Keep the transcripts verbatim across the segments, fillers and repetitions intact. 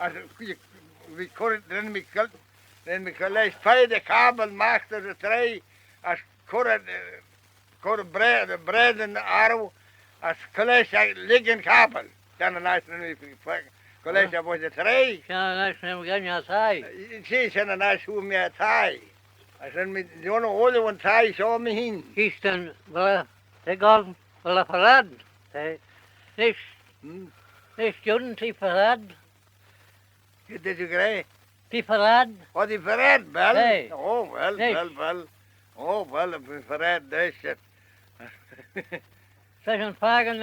As v'eh, v'eh cur, ren mee cur, ren mee cur lesh feiyr dy carbal magh dys y traie, as cur, eh, cur bre-, breadan arroo, as cur lesh eh ligean carbal. Shen yn aght ren mee cur lesh eh voish y traie. Shen yn aght ren mee ghoin er thie. Eh, she, shen yn aght hooar mee er thie. As ren mee jannoo ooilley yn thie shoh mee hene. She's done, well, they're gone, well, they're for ad. They, this, Hmm? This Jordan, they're for ad. Did you agree? T'eh for ad. Oh, t'eh for ad, well. Hey. Oh, well, Nish. Well, well. Oh, well, t'eh for ad, that's it. Sa'n fakin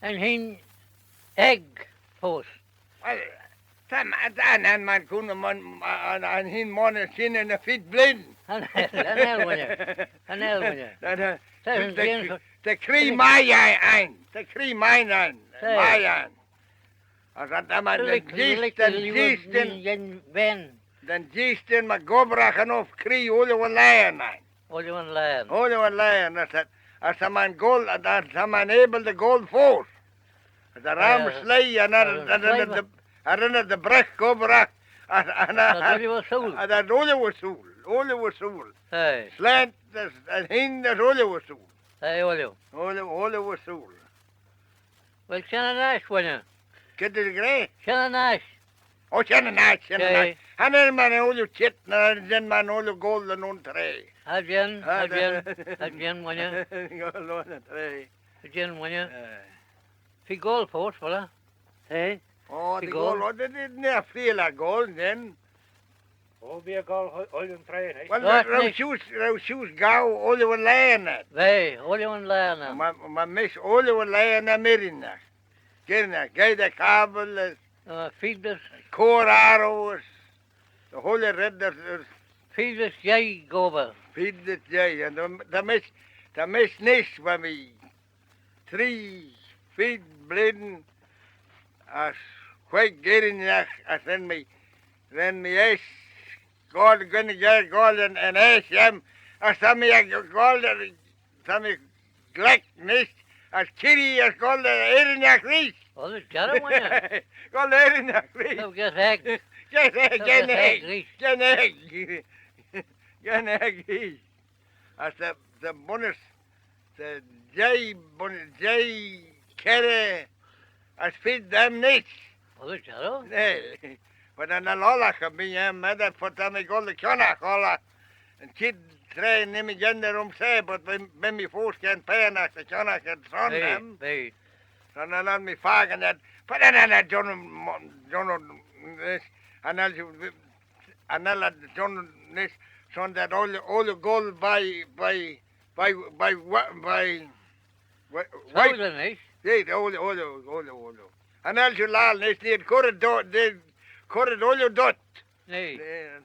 yn hene ec foast. Well, ta, ta, ta, nane, man, cooiney, man, an, an hene monney shen er ny feed blein. Cha nel, cha nel, wooinney. Cha nel, wooinney. Ta, ta, ta, ta cree mie ain, ta cree mie ain, mie ain. As ta, ta, man, dy jees, dy jees, dy jees, dy jees, my gobbraghyn oc cree ooilley yn laghyn ain. Ooilley yn laghyn. Ooilley yn laghyn, as ta, as ta, man, goll, as ta, man, able dy goll foast. As ta ram sleih, as ta, as ta, as ta ram sleih, as ta ram dy bragh gobbragh, as ta, as ta ooilley ersooyl. As ta ooilley ersooyl, ooilley ersooyl. Aye. Slaynt, as, as hene, as ooilley ersooyl. Aye, ooilley. Ooilley, ooilley ersooyl. Well, shen yn aght, wooinney. Get this great. Shen yn aght. Oh, shen yn aght, shen yn aght. Cha nel, man, ooilley çheet, ny, shen, man, ooilley goll yn un traie. Cha nel, cha nel, cha nel, wooinney. Goll yn un traie. Cha nel, wooinney. Eh. V'eh goll foast, voilà. Eh? Oh, v'eh goll, oh, t'eh, t'eh, nagh feer eh goll, shen. Oh, v'eh goll ooilley yn traie, eh? Well, row shiuish, row shiuish goll ooilley yn laghyn, eh? V'eh, ooilley yn laghyn, eh? My, my mish ooilley yn laghyn, eh, Girrinagh. Girrinagh, geiyrt dy carbal, eh, feed dys, cur arroo, eh, ooilley red, eh, feed dys jeih gobbragh. Feed dys jeih, and ta, ta mish, ta mish nish, va mee tree feed blein as queig Girrinagh, as ren mee, ren mee eisht goll, gyn, gyn, goll yn, yn aght shen, as ta mee ec goll, ta mee glick nish, as kirree as goll Girrinagh reesht. Oh, that's jarroo, wooinney. Goll Girrinagh reesht. So get ec. Get ec, so get ec reesht. Get ec. Get ec reesht. As ta, ta bunnys, ta jeih, bun-, jeih, kerrey, as feed them nish. Oh, that's jarroo. Eh, but cha nel ollagh erbee aym, eh, ta mee goll dy chionnagh ollagh, yn chied traie ny ymmyd jeant aym's, but bee, bee mee foast gyn paanagh dy chionnagh er son aym. Bee. Son cha nel mee fakin ad, but cha nel ad jannoo, jannoo, cha nel, cha nel ad jannoo nish, son t'ad ooilley, ooilley goll by, by, by, by, by, by, by, Southern, eh? Yeah, ooilley, ooilley, ooilley, ooilley. Cha nel shiu laccal nish, they'd cur ad do-, they'd cur ad ooilley dhyt. Aye. Yeah.